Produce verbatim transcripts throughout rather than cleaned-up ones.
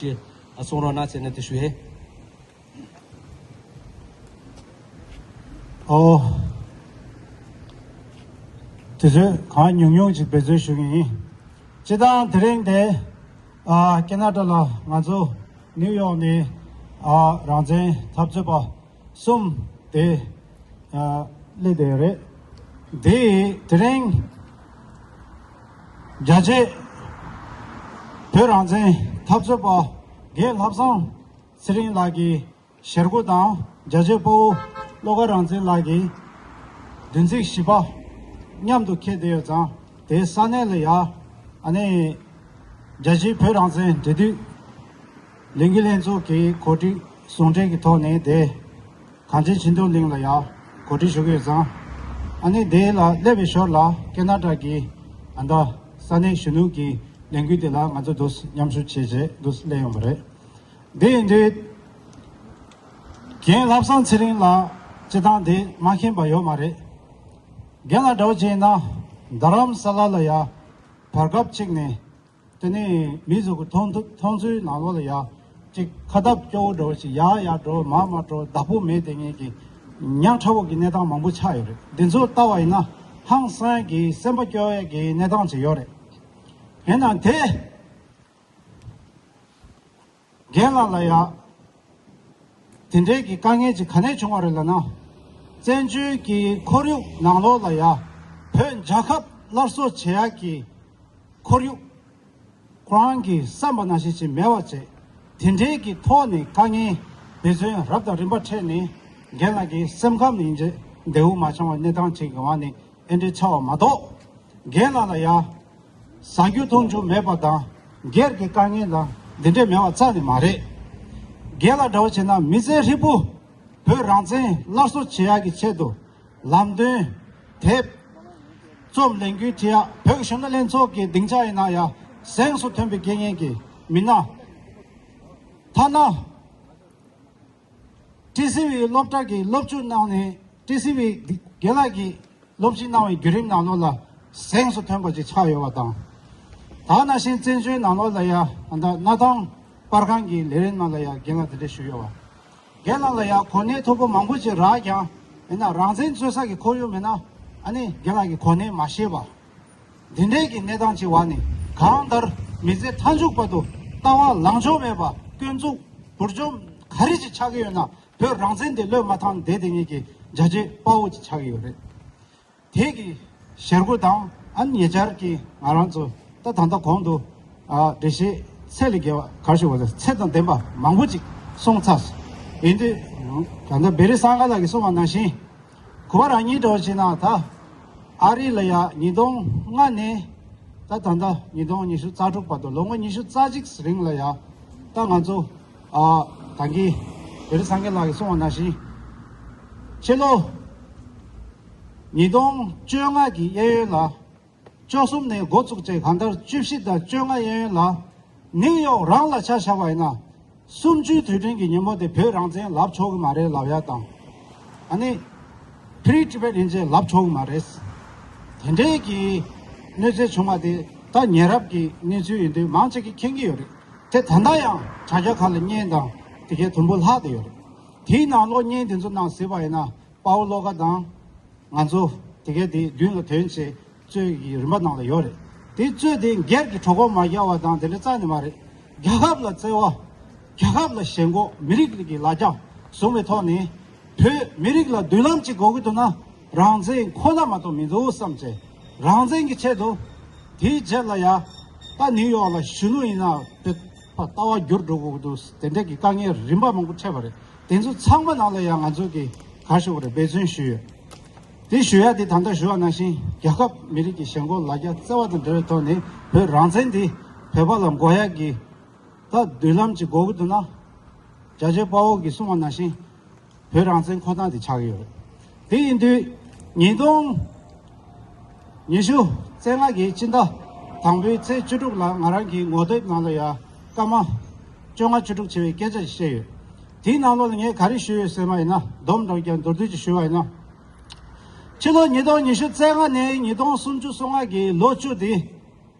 ཅེས་གསུང་རོགས་གནང་ཟེར་ནས་དེ་ཞུ་ཡས། ཨོ། དུས་ཚོད་གང་ཉུང་ཉུང་ཅིག་འབད་བརྩོན་ཞུ་གི་ཡིན། སྤྱིར་བཏང་དེ་རིང་དེ་ཨ་ཁེ་ན་ཌ་ལ་ང་ཚོ་ནིའུ་ཡོག་ནས་ཨ་རང་བཙན་འཐབ་རྩོད་པ་གསུམ་དེ་ཨ་སླེབས་བསྡད་ཡོད་རེད། དེ་དེ་རིང་རྒྱལ་གཅེས་བོད་རང་བཙན་འཐབ་རྩོད་པ་རྒན་ལྷག་བསམ་ཚེ་རིང་ལགས་ཀྱི་ཞལ་སྒོ་དང་རྒྱལ་གཅེས་དཔའ་བོ་བློ་དགའ་རང་བཙན་ལགས་ཀྱི་བདུན་ཚིགས་བཞི་པ་མཉམ་དུ་འཁེལ་བསྡད་ཡོད་ཙང་དེའི་ས་གནས་ལ་ཡ་ཨ་ནི་རྒྱལ་གཅེས་བོད་རང་བཙན་འབྲེལ་མཐུད་ལས་འགུལ་ལྷན་ཚོགས་ཀྱི་གོ་སྒྲིག་ཟུང་འབྲེལ་གྱི་ཐོག་ནས་དེ་གངས་ཅན་ཆེ་མཐོང་གླིང་ལ་ཡ་གོ་སྒྲིག་ཞུ་གི་ཡོད་ཙང་ཨ་ནི་དེ་ལ་སླེབས་པའི་ཞོར་ལ་ཁེ་ན་ཌ་གི་ཨ་ད་ས་གནས་གཞོན་ནུ་གི་ལས་འགུལ་དེ་ལ་ང་ཚོ་འདུག་མཉམ་ཞུགས་བྱས་རྗེས་འདུག་སླེབས་ཡོང་བ་རེད། འདི་ཡིན་དུས། རྒན་ལྷག་བསམ་ཚེ་རིང་ལགས་སྤྱིར་བཏང་འདི་མ་མཁྱེན་པ་ཡོད་མ་རེད། རྒན་ལགས་འདྲ་བོ་བྱས་ན་རྡ་རམ་ས་ལ་ལ་ཡ་བར་སྐབས་གཅིག་ནས་དེ་ནས་མི་ཚོ་གི་མཐོང་ཐུབ་མཐོང་ཚུལ་ནང་ལོགས་ལ་ཡ་གཅིག་ཁ་སྟབས་སྐྱོ་བོ་འདྲ་བོ་ཞིག་ཡར་ཡར་འགྲོ་མར་མར་འགྲོ་བདག་པོ་མེད་དེ་ངེད་ཀྱི་ཉག་ཕྲ་བོ་གི་གནས་སྟངས་མང་པོ་ཆགས་ཡོད་རེད། འདི་ཚོ་ལྟ་བ་ཡིན་ན་ཧང་སང་གི་སེམས་པ་སྐྱོ་བའི་གི་གནས་སྟངས་ཅིག་ཡོད་རེད། ཡིན་ནའང་དེ། རྒན་ལགས་ལ་ཡ། དེ་འདྲའི་གི་དཀའ་ངལ་ཅིག་ག་ནས་བྱུང་བ་རེད་ལབ་ན། བཙན་བྱོལ་གྱི་ཁོར་ཡུག་ནང་ལོགས་ལ་ཡ། བོད་རྒྱལ་ཁབ་སླར་གསོ་བྱེད་ཡག་གི་ཁོར་ཡུག་ཁོ་རང་གི་བསམ་པ་ནང་བཞིན་ཅིག་མེད་པ་བྱས། དེ་འདྲའི་གི་ཐོག་ནས་དཀའ་ངལ་འབད་བརྩོན་རབ་དང་རིམ་པ་འཕྲད་ནས་རྒན་ལགས་ཀྱི་སེམས་ཁམས་ཡིན་གཅིག་མདེའུ་མ་འཆང་བ་གནས་སྟངས་ཅིག་གི་འོག་ནས་ཨེ་འདྲའི་ཆགས་པ་མ་གཏོགས། རྒན་ལགས་ལ་ཡ། ཟ་རྒྱུ་འཐུང་རྒྱུ་མེད་པ་དང་སྒེར་གྱི་དཀའ་ངལ་དང་འདི་འདྲས་མེད་པ་རྩ་ནས་མ་རེད། རྒན་ལགས་འདྲ་བོ་བྱས་ན་མི་ཚེ་ཧྲིལ་པོ་བོད་རང་བཙན་སླར་གསོ་བྱེད་ཡག་གི་ཆེད་དུ་ལམ་སྟོན། དེབ། རྩོམ་ལས་འགུལ་བྲིས་ཡག་བོད་ཀྱི་གཞོན་ནུ་ལྷན་ཚོགས་ཀྱི་སྡིངས་ཆ་ཡིན་ན་ཡང་གཟེངས་སུ་ཐོན་པའི་དགེ་རྒན་གྱི་མི་སྣ། ཐ་ན། ཊི་སི་ཝི་སློབ་གྲྭ་གི་སློབ་ཆུང་གནང་ནས་ཊི་སི་ཝི་རྒན་ལགས་ཀྱིས་སློབ་ཁྲིད་གནང་བའི་བརྒྱུད་རིམ་ནང་ལོགས་ལ་གཟེངས་སུ་ཐོན་པ་ཅིག་ཆགས་ཡོད་པ་དང་། ད་ནང་བཞིན་བཙན་བྱོལ་ནང་ལོགས་ལ་ཡ་ད་ལྟ་མནའ་ཐང་པར་ཁང་གི་ལས་རིམ་ནང་ལ་ཡ་རྒན་ལགས་དེ་འདྲ་ཞུས་ཡོད་པ། རྒན་ལགས་ལ་ཡ་གོ་གནས་མཐོ་པོ་མང་པོ་ཅིག་རག་ཀྱང་ཡིན་ན་རང་བཙན་རྩོད་ས་གི་ཁོར་ཡུག་མེད་ན་ཨ་ནི་རྒན་ལགས་ཀྱི་གོ་གནས་མ་ཤེས་པ། འདི་འདྲའི་གི་གནས་སྟངས་ཅིག་འོག་ནས་གང་ལྟར་མི་ཚེ་མཐའ་མཇུག་བར་དུ་ལྟ་བ་ལངས་ཕྱོགས་མེད་པ་སྐྱོན་འཛུགས་འབུར་འཇོམས་ག་རེ་ཅིག་ཆགས་ཀྱི་ཡོད་ན་བོད་རང་བཙན་དེ་བློས་མ་བཏང་བསྡད་དེ་ངེད་ཀྱི་རྒྱལ་གཅེས་དཔའ་བོ་ཅིག་ཆགས་ཀྱི་ཡོད་རེད། དེ་གི་ཞལ་སྒོ་དང་ཨ་ནི་ཉེ་ཆར་གྱི་ང་རང་ཚོ་ད་ད་ལྟ་གོང་དུ་ཨ་འགྲེལ་བཤད་ཚད་ལས་བརྒལ་བ་ག་རེ་ཞུ་དགོས་རེད། ཚད་དང་ལྡན་པ་མང་པོ་ཅིག་གསུངས་ཚར་སོང་། ཡིན་དུས་ད་ལྟ་བེ་རི་སངས་དགའ་ལགས་ཀྱིས་གསུངས་པ་ནང་བཞིན། གོ་བ་རང་ཉིད་འདྲ་བོ་བྱས་ན་ད་ཨ་རི་ལ་ཡ་ཉིས་སྟོང་ལྔ་ནས་ད་ད་ལྟ་ཉིས་སྟོང་ཉི་ཤུ་རྩ་དྲུག་བར་དུ་ལོ་ངོ་ཉི་ཤུ་རྩ་གཅིག་རིང་ལ་ཡ་ད་ང་ཚོ་ཨ་ད་གིན་བེ་རི་སངས་རྒྱས་ལགས་ཀྱིས་གསུངས་པ་ནང་བཞིན་ཕྱི་ལོ་ཉིས་སྟོང་བཅོ་ལྔ་གི་གཡས་གཡོན་ལ། བཅུ་གསུམ་ནས་འགོ་བཙུགས་བྱས་གང་ལྟར་བཅུ་བཞི་དང་བཅོ་ལྔ་གཡས་གཡོན་ལ་ནིའུ་ཡོག་རང་ལ་ཆ་བཞག་པ་ཡིན་ན་གསུམ་བཅུའི་དུས་དྲན་གྱི་ཉིན་མོ་དེ་བོད་རང་བཙན་ལབ་ཆོག་གི་མ་རེད་ལབ་ཡ་དང་། ཨ་ནི་Free Tibet ཡིན་ཅེས་ལབ་ཆོག་གི་མ་རེད། དེ་འདྲའི་གི་གནོད་འཚེ་བྱུང་བ་དེ་ད་ཉེ་རབས་ཀྱི་གནས་ཚུལ་ཡིན་དུས་མང་ཆེ་གིས་མཁྱེན་གྱི་ཡོད་རེད། དེ་ད་ལྟ་ཡང་དྲ་རྒྱ་ཁག་ལ་བརྙན་དང་དེ་གའི་དུམ་བུ་ལྷག་བསྡད་ཡོད་རེད། དེའི་ནང་ལོགས་བརྙན་དེ་ཚོ་ནང་གཟིགས་པ་ཡིན་ན་དཔའ་བོ་བློ་དགའ་དང་། ང་ཚོ་དེ་གའི་དེ་མདུན་ལ་ཐོན་བྱས་གཙོས་ཀྱི་རིམ་པ་ནང་ལ་ཡོད་རེད། དེ་གཙོས་དེ་སྒེར་གྱི་གྲོད་ཁོག་མ་རྒྱག་པ་དང་དེ་འདྲ་རྩ་ནས་མ་རེད། རྒྱལ་ཁབ་ལ་བརྩེ་བ། རྒྱལ་ཁབ་ལ་ཞེན་ཁོག་མི་རིགས་ཀྱི་ལ་རྒྱ་བཟུང་བའི་ཐོག་ནས་བོད་མི་རིགས་ལ་མདུན་ལམ་ཅིག་དགོས་ཀྱི་འདུག་ན་རང་བཙན་ཁོ་ན་མ་གཏོགས་མི་འདུག་བསམ་བྱས་རང་བཙན་གྱི་ཆེད་དུ་དེའི་རྗེས་ལ་ཡ་ད་ནིའུ་ཡོག་ལ་གཞོན་ནུ་ཡིན་ན་བོད་པ་ལྟ་བ་འགྱུར་འགྲོ་དགོས་ཀྱི་འདུག་དེ་འདྲ་གི་དཀའ་ངལ་རིམ་པ་མང་པོ་འཕྲད་པ་རེད། དེ་ཚོ་ཚང་མ་ནང་ལ་ཡང་ང་ཚོ་གི་ག་ཞུ་དགོས་རེད་འབད་བརྩོན་ཞུས་ཡོད། དེ་ཞུ་ཡ་དེ་ད་ལྟ་ཞུ་བ་ནང་བཞིན་རྒྱལ་ཁབ་མི་རིགས་ཀྱི་ཞེན་ཁོག་ལ་རྒྱ་བརྩེ་བ་དང་འབྲེལ་བའི་ཐོག་ནས་བོད་རང་བཙན་དེ་བོད་པ་ལ་དགོས་ཡ་གི་ད་མདུན་ལམ་ཅིག་དགོས་ཀྱི་འདུག་ན་རྒྱལ་གཅེས་དཔའ་བོ་གིས་གསུངས་པ་ནང་བཞིན་བོད་རང་བཙན་ཁོ་ཐག་དེ་ཆགས་ཀྱི་ཡོད་རེད། དེ་ཡིན་དུས་ཉིས་སྟོང་ཉི་ཤུ་རྩ་ལྔ་གི་སྤྱི་ཟླ་དང་པོའི་ཚེས་བཅུ་དྲུག་ལ་ང་རང་གི་ངོ་དེབ་ནང་ལ་ཡ་སྐར་མ་བཅོ་ལྔ་བཅུ་དྲུག་བྱས་པའི་སྐད་ཆ་ཞིག་བཤད་ཡོད། དེའི་ནང་ལོགས་ལ་ངས་ག་རེ་ཞུས་ཡོད་ཟེར་བ་ཡིན་ན་སྡོམ་འགྲོ་རྒྱུ་མདོར་བསྡུས་ཅིག་ཞུས་པ་ཡིན་ན། ཕྱི་ལོ་ཉིས་སྟོང་ཉི་ཤུ་རྩ་ལྔ་ནས་ཉིས་སྟོང་སུམ་ཅུ་སོ་ལྔ་གི་ལོ་བཅུ་དེ་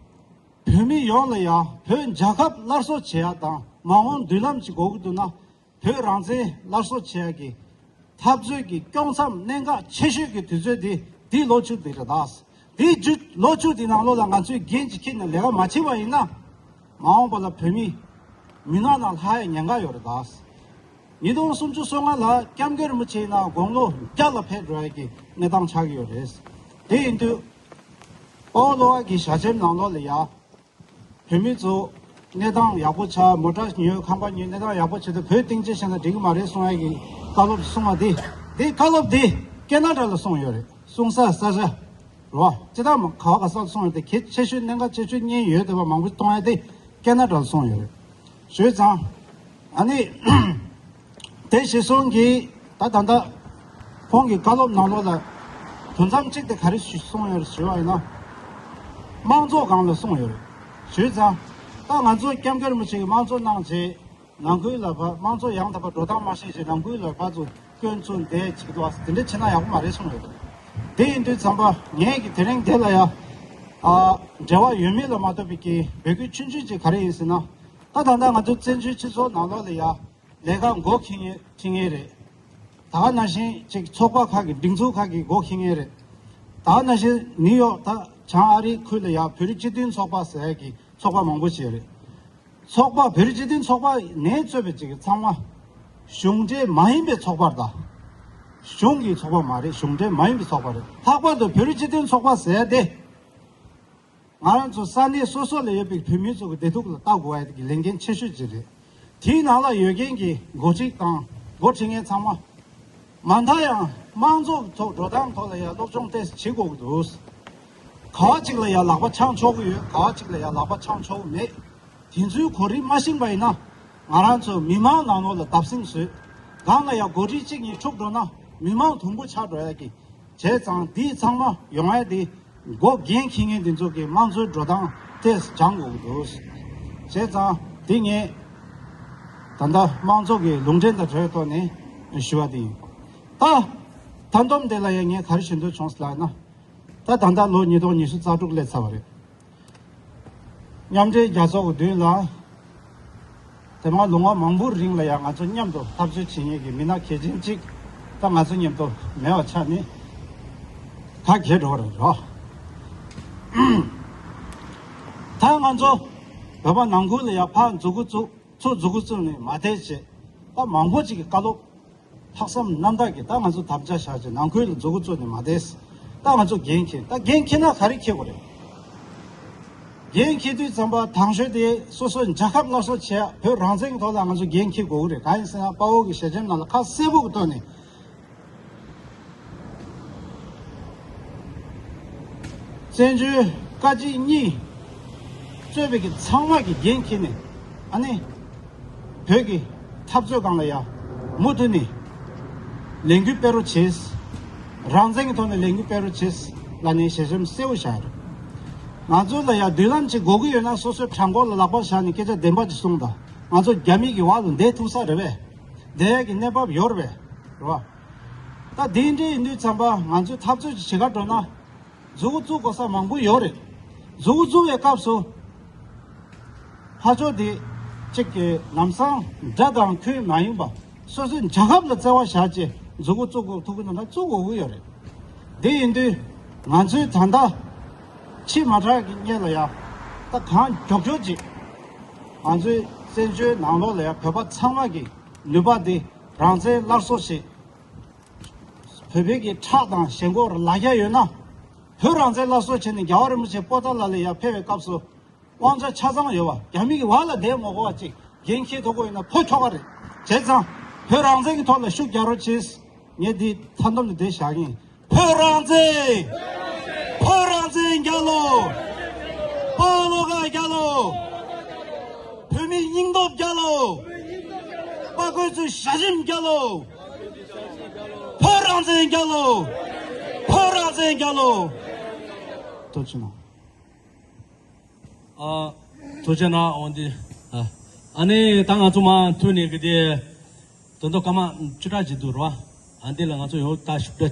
བོད་མི་ཡོངས་ལ་ཡ་བོད་རྒྱལ་ཁབ་སླར་གསོ་བྱེད་ཡ་དང་ མ་འོངས་མདུན་ལམ་ཅིག་དགོས་ཀྱི་འདུག་ན། བོད་རང་བཙན་སླར་གསོ་བྱེད་ཡག་གི་འཐབ་རྩོད་ཀྱི་དཀྱོག་མཚམས་གནད་འགག་ཆེ་ཤོས་ཀྱི་དུས་ཚོད་འདི་འདི་ལོ་བཅུ་འདི་རེད་ད། འདི་བཅུ་ལོ་བཅུ་འདི་ནང་ལོགས་ལ་ང་ཚོས་འགན་ཅིག་འཁྱེར་ནས་ལས་ཀ་མ་བྱེད་པ་ཡིན་ན། མ་འོངས་པ་ལ་བོད་མི་མུན་ནག་ནང་ལྷག་ཡག་ཉེན་ཁ་ཡོད་རེད་ད། ཉིས་སྟོང་སུམ་ཅུ་སོ་ལྔ་ལ་སྐྱབས་མགོན་རིན་པོ་ཆེ་ཡིན་ན་དགུང་ལོ་བརྒྱ་ལ་ཕེབས་འགྲོ་ཡག་གི་གནས་སྟངས་ཆགས་ཀྱི་ཡོད་རེད། དེ་ཡིན་དུས། དཔའ་བོ་བློ་དགའ་གི་ཞལ་ཆེམས་ནང་ལོགས་ལ་ཡ། བོད་མི་ཚོ་གནས་སྟངས་ཡག་པོ་ཆགས། མོ་ཊ་ཉོས། ཁང་པ་ཉོས། གནས་སྟངས་ཡག་པོ་བྱས་ཏེ་བོད་སྟེང་ཆེན་བཞེངས་ན་འགྲིག་གི་མ་རེད་གསུང་ཡག་གི་བཀའ་སློབ་གསུངས་པ་དེ། དེ་བཀའ་སློབ་དེ་ཀེ་ན་ཌ་ལ་གསུངས་ཡོད་རེད། གསུང་ས་ས་ཆ་རོ། སྤྱི་བཏང་མ་ག་བ་ག་ས་ལ་གསུངས་ཡོད་དེ། གལ་ཆེ་ཤོས་གནད་འགག་ཆེ་ཤོས་བརྙན་ཡོད་བསྡད་པ་མང་པོ་གཏོང་ཡག་དེ་ཀེ་ན་ཌ་ལ་གསུངས་ཡོད་རེད། ཞུས་ཙང་། ཨ་ནི། དེ་གཞིར་བཟུང་གིས་ད་ད་ལྟ་ཁོང་གི་བཀའ་སློབ་ནང་ལོགས་ལ་དོན་ཚན་གཅིག་དེ་ག་རེ་ཞུ་གསུངས་ཡོད་རེད་ཞུ་བ་ཡིན་ན། དམངས་གཙོ་སྒང་ལ་གསུངས་ཡོད་རེད། ཞུས་ཙང་། ད་ང་ཚོ་སྐྱབས་མགོན་རིན་པོ་ཆེ་གིས་དམངས་གཙོ་གནང་རྗེས། ནང་ཁུལ་ལ་ཕར་དམངས་གཙོ་ཡང་དག་པ་འགྲོ་སྟངས་མ་ཤེས་ཤིང་། ནང་ཁུལ་ལ་ཕར་ཚུར་སྐྱོན་འཛུགས་འདེད་བྱེད་ཀྱི་འདུག་ཟེར་དེ་འདྲ་བྱེད་ན་ཡག་པོ་མ་རེད་གསུངས་ཡོད་རེད། དེ་ཡིན་དུས་ཙམ་པ་ངས་ཀྱི་དེ་རིང་འདི་ལ་ཡ། ཨ། འབྲེལ་བ་ཡོད་མེད་ལ་མ་ལྟོས་པའི་གི་འབོད་སྐུལ་ཆུང་ཆུང་ཅིག་ག་རེ་ཡིན་ཟེར་ན། ད་ད་ལྟ་ང་ཚོ་བཙན་བྱོལ་སྤྱི་ཚོགས་ནང་ལོགས་ལ་ཡ། ལས་ཀ་མགོ་འཁྱེར་མཁན་འཁྱེར་མཁན་རེད། ད་ག་ནང་བཞིན་ཅིག་ཚོགས་པ་ཁག་གི་སྒྲིག་འཛུགས་ཁག་གི་མགོ་འཁྱེར་མཁན་རེད། ད་ག་ནང་བཞིན་ནིའུ་ཡོག་ད་བྱང་ཨ་རིའི་ཁུལ་ལ་ཡ་བོད་རིགས་སྤྱི་མཐུན་ཚོགས་པ་ཟེར་ཡག་གི་ཚོགས་པ་མང་པོ་ཞིག་རེད། ཚོགས་པ་བོད་རིགས་སྤྱི་མཐུན་ཚོགས་པ་ནས་གཙོས་པའི་ཅིག་ཚང་མ་གཞུང་འབྲེལ་མ་ཡིན་པའི་ཚོགས་པ་རེད་ད། གཞུང་གི་ཚོགས་པ་མ་རེད། གཞུང་འབྲེལ་མ་ཡིན་པའི་ཚོགས་པ་རེད། ལྷག་པར་དུ་བོད་རིགས་སྤྱི་མཐུན་ཚོགས་པ་ཟེར་ཡག་དེ། ང་རང་ཚོ་ས་གནས་སོ་སོ་ལ་ཡོད་པའི་བོད་མི་ཚོ་གི་བདེ་སྡུག་ལ་ལྟ་དགོས་པ་གི་ལས་འགན་ཆེ་ཤོས་ཅིག་རེད། དེའི་ནང་ལ་ཡོད་མཁན་གྱི་འགོ་ཁྲིད་དང་འགོ་ཁྲིད་མཁན་ཚང་མ། མ་མཐའ་ཡང་དམངས་གཙོ་ཐོག་འགྲོ་སྟངས་ཐོག་ལ་ཡང་སློབ་སྦྱོང་ཏོག་ཙམ་བྱེད་དགོས་ཀྱི་འདུག། ག་བ་གཅིག་ལ་ཡང་ལག་པ་འཆང་ཆོག་གི་ཡོད། ག་བ་གཅིག་ལ་ཡང་ལག་པ་འཆང་ཆོག་གི་མེད། དེ་ཚོའི་གོ་རིམ་མ་ཤེས་པ་ཡིན་ན། ང་རང་ཚོ་མི་མང་ནང་ལོགས་ལ་བརྡབ་གསིག་བཟོས། སྒང་ལ་ཡང་འགོ་ཁྲིད་གཅིག་གཉིས་འཁྲུག་འགྲོ་ན་མི་མང་དུམ་བུ་ཆགས་འགྲོ་ཡག་གི། བྱས་ཙང་འདི་ཚང་མ་ཡོང་ཡ་དེ་འགོ་འགན་འཁྱེར་མཁན་འདི་ཚོ་གི་དམངས་གཙོའི་འགྲོ་སྟངས་དེ་སྦྱང་དགོས་ཀྱི་འདུག། བྱས་ཙང་འདི་ངས་ད་ལྟ་དམངས་གཙོ་གི་ལུང་འདྲེན་དང་འབྲེལ་བའི་ཐོག་ནས་ཞུ་བ་དེ་ཡིན། ད་མཐའ་སྡོམ་དེ་ལ་ཡང་ངས་ག་རེ་ཞུ་འདོད་བྱུང་ཟེར་ལབ་ན། ད་ད་ལྟ་ལོ་ཉིས་སྟོང་ཉི་ཤུ་རྩ་དྲུག་སླེབས་ཚར་བ་རེད། མཉམ་འབྲེལ་རྒྱལ་ཚོགས་ཀྱི་མདུན་ལ། དེ་མ་ལོ་ངོ་མང་པོའི་རིང་ལ་ཡང་ང་ཚོ་མཉམ་དུ་འཐབ་རྩོད་བྱེད་མཁན་གྱི་མི་སྣ་གལ་ཆེན་གཅིག་ད་ང་ཚོ་མཉམ་དུ་མེད་པ་ཆགས་ནས་ཁ་གྱེས་འགྲོ་བ་རེད་རོ། ད་ང་ཚོ་བོད་པ་ནང་ཁུལ་ལ་ཡང་ཕར་མཛུབ་གུ་བཙུགས། ཚུར་མཛུབ་གུ་བཙུགས་ནས་མ་བསྡད་བྱས། ད་མང་པོ་ཅིག་གི་བཀའ་སློབ། ལྷག་བསམ་རྣམ་དག་གིས་ད་ང་ཚོ་དམ་བཅའ་བཞག་བྱས་ནང་ཁུལ་ལ་མཛུབ་གུ་བཙུགས་ནས་མ་བསྡད། ད་ང་ཚོ་འགན་འཁྱེར། ད་འགན་འཁྱེར་ན་ག་རེ་འཁྱེར་དགོས་རེད། འགན་འཁྱེར་དུས་ཙམ་པ་དང་ཤོས་དེ་སོ་སོའི་རྒྱལ་ཁབ་སླར་གསོ་བྱེད་ཡ། བོད་རང་བཙན་གྱི་ཐོག་ལ་ང་ཚོ་འགན་འཁྱེར་དགོས་ཀྱི་རེད། གང་ཡིན་ཟེར་ན་དཔའ་བོ་གི་ཞལ་ཆེམས་ནང་ལ་ཁ་གསལ་པོ་གི་ཐོག་ནས། བཙན་བྱོལ་བཀའ་སྤྱི་གཉིས་གཙོས་པའི་གི་ཚང་མ་གི་འགན་འཁྱེར་ནས། ཨ་ནི་བོད་ཀྱི་འཐབ་རྩོད་སྒང་ལ་ཡ་མུ་མཐུད་ནས་ལས་འགུལ་སྤེལ་རོགས་བྱེད། རང་བཙན་གྱི་ཐོག་ནས་ལས་འགུལ་སྤེལ་རོགས་བྱེད་ལབ་ནས་ཞལ་ཆེམས་གསལ་པོ་བཞག་ཡོད་རེད། ང་ཚོ་ལ་ཡ་མདུན་ལམ་ཅིག་དགོས་ཀྱི་ཡོད་ན་སོ་སོའི་བྲང་ཁོག་ལ་ལག་པ་བཞག་ནས་སྐད་ཆ་བདེན་པ་ཅིག་གསུངས་དང་། ང་ཚོ་རྒྱ་མི་གི་འོག་ལ་བསྡད་ཐུབ་ས་རེད་པས། བསྡད་ཡ་གི་གནས་བབ་ཡོད་རེད་པས། རེད་བ། ད་དེ་འདྲ་ཡིན་དུས་ཙམ་པ་ང་ཚོས་འཐབ་རྩོད་ཅིག་བྱེད་ག་འགྲོ་ན། མཛུབ་གུ་བཙུགས་དགོས་ས་མང་པོ་ཡོད་རེད། མཛུབ་གུ་བཙུགས་པའི་སྐབས་སུ། ཕར་ཕྱོགས་དེ་གཅིག་གི་ལམ་སང་དགྲ་དང་ཁྱོད་མ་ཡིན་པ། སོ་སོའི་རྒྱལ་ཁབ་ལ་བརྩེ་བ་བཞག་བྱས་མཛུབ་གུ་བཙུགས་དགོས་ཐུག་གི་འདུག་ན་བཙུགས་དགོས་ཀྱི་ཡོད་རེད། དེ་ཡིན་དུས་ང་ཚོས་ད་ལྟ་ཕྱི་མ་དྲག་གི་སྔོན་ལ་ཡ། ད་གང་མགྱོགས་མགྱོགས་ཅིག་ང་ཚོའི་བཙན་བྱོལ་ནང་ལོགས་ལ་ཡ་བོད་པ་ཚང་མ་གི་ནུས་པ་དེ་རང་བཙན་སླར་གསོ་བྱེད། བོད་པའི་གི་ཁྲག་དང་ཞེན་ཁོག་ལ་རྒྱ་ཡོད་ན། བོད་རང་བཙན་སླར་གསོ་བྱས་ནས་རྒྱལ་བ་རིན་པོ་ཆེ་པོ་ཏཱ་ལ་ལ་ཡར་ཕེབས་པའི་སྐབས་སུ་དབང་ཆ་ཆ་ཚང་ཡོད་པ། རྒྱ་མི་གི་འོག་ལ་བསྡད་མ་དགོས་པ་ཅིག་འགན་འཁྱེར་ཐུབ་ཀྱི་ཡོད་ན་ཕོ་ཁྱོ་ག་རེད། བྱས་ཙང་བོད་རང་བཙན་གྱི་ཐོག་ལ་ཤུགས་རྒྱག་རོགས་བྱེད། ངས་འདི་མཐའ་སྡོམ་ནས་འདི་བཞག་གི་ཡིན། བོད་རང་བཙན། བོད་རང་བཙན་རྒྱལ་ལོ། དཔའ་བོ་བློ་དགའ་རྒྱལ་ལོ། བོད་མིའི་སྙིང་སྟོབས་རྒྱལ་ལོ། དཔའ་རྒོད་ཚོའི་ཞལ་ཆེམས་རྒྱལ་ལོ། བོད་རང་བཙན་རྒྱལ་ལོ། བོད་རང་བཙན་རྒྱལ་ལོ། ཐུགས་རྗེ་ཆེ་གནང་། ཨ། ཐུགས་རྗེ་གནང་། འོ་འདི། ཨ། ཨ་ནི་ད་ང་ཚོ་མ་མཐུད་ནས་གི་དེ། དོན་དུ་སྐར་མ་བཅུ་ཕྲག་ཅིག་འདུག་རོ། ཨ་འདི་ལ་ང་ཚོ་ཡོད་ད་ཞུ་ད།